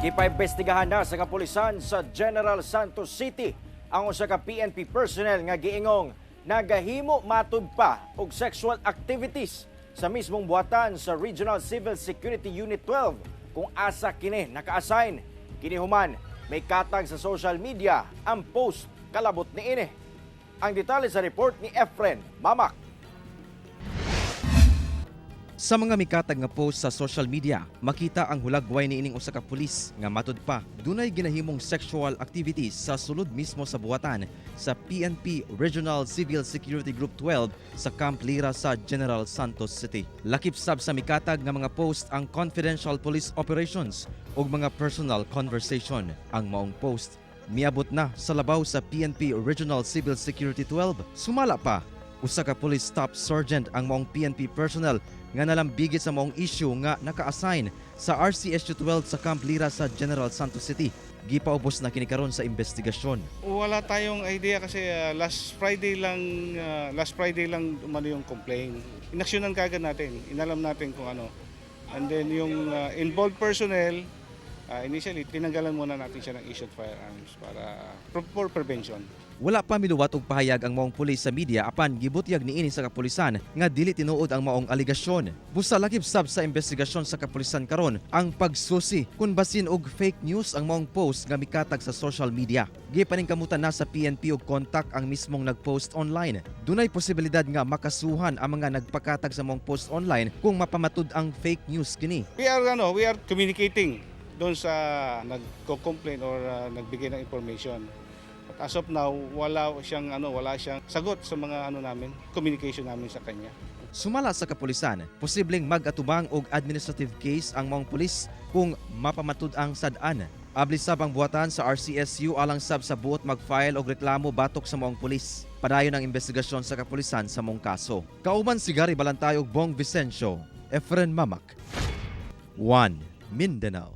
Gipaimbestigahan na sa kapulisan sa General Santos City ang usa ka PNP personnel nga giingong nagahimo matud pa og sexual activities sa mismong buhatan sa Regional Civil Security Unit 12 kung asa kini naka-assign. Kini human may katag sa social media ang post kalabot niini. Ang detalye sa report ni Efren Mamak. Sa mga mikatag nga post sa social media, makita ang hulagway niining usa ka pulis nga matud pa dunay ginahimong sexual activities sa sulod mismo sa buhatan sa PNP Regional Civil Security Group 12 sa Camp Lira sa General Santos City. Lakip sab sa mikatag nga mga post ang confidential police operations ug mga personal conversation. Ang maong post miabot na sa labaw sa PNP Regional Civil Security 12. Sumala pa, usa ka police staff sergeant ang maong PNP personnel nga nalambigit sa maong issue nga naka-assign sa RCSU 12 sa Camp Lira sa General Santos City. Gipaubos na kini karon sa investigasyon. Wala tayong idea kasi last Friday lang umano yung complaint. Inaksyonan kagad natin, inalam natin kung ano. And then yung involved personnel, initially tinanggalan muna natin siya ng issued firearms para for prevention. Wala pa miluwat og pahayag ang maong pulis sa media, apan gibutyag niini sa kapulisan nga dili tinuod ang maong aligasyon. Busa lakip sab sa investigasyon sa kapulisan karon ang pagsusi kung basin og fake news ang maong post nga mikatag sa social media. Gipaningkamutan na sa PNP og contact ang mismong nagpost online. Dunay posibilidad nga makasuhan ang mga nagpakatag sa maong post online kung mapamatud ang fake news kini. We are communicating doon sa nagko-complain or nagbigay ng information. But as of now, wala siyang sagot sa mga ano namin, communication namin sa kanya. Sumala sa kapulisan, posibleng mag-atubang og administrative case ang maong pulis kung mapamatud ang sad-an. Abli sab ang buhatan sa RCSU alang sab sa buot mag-file og reklamo batok sa maong pulis. Padayon ang investigasyon sa kapulisan sa maong kaso. Kauban si Gary Balantay ug Bong Vicencio, Efren Mamak. 1 Mindanao.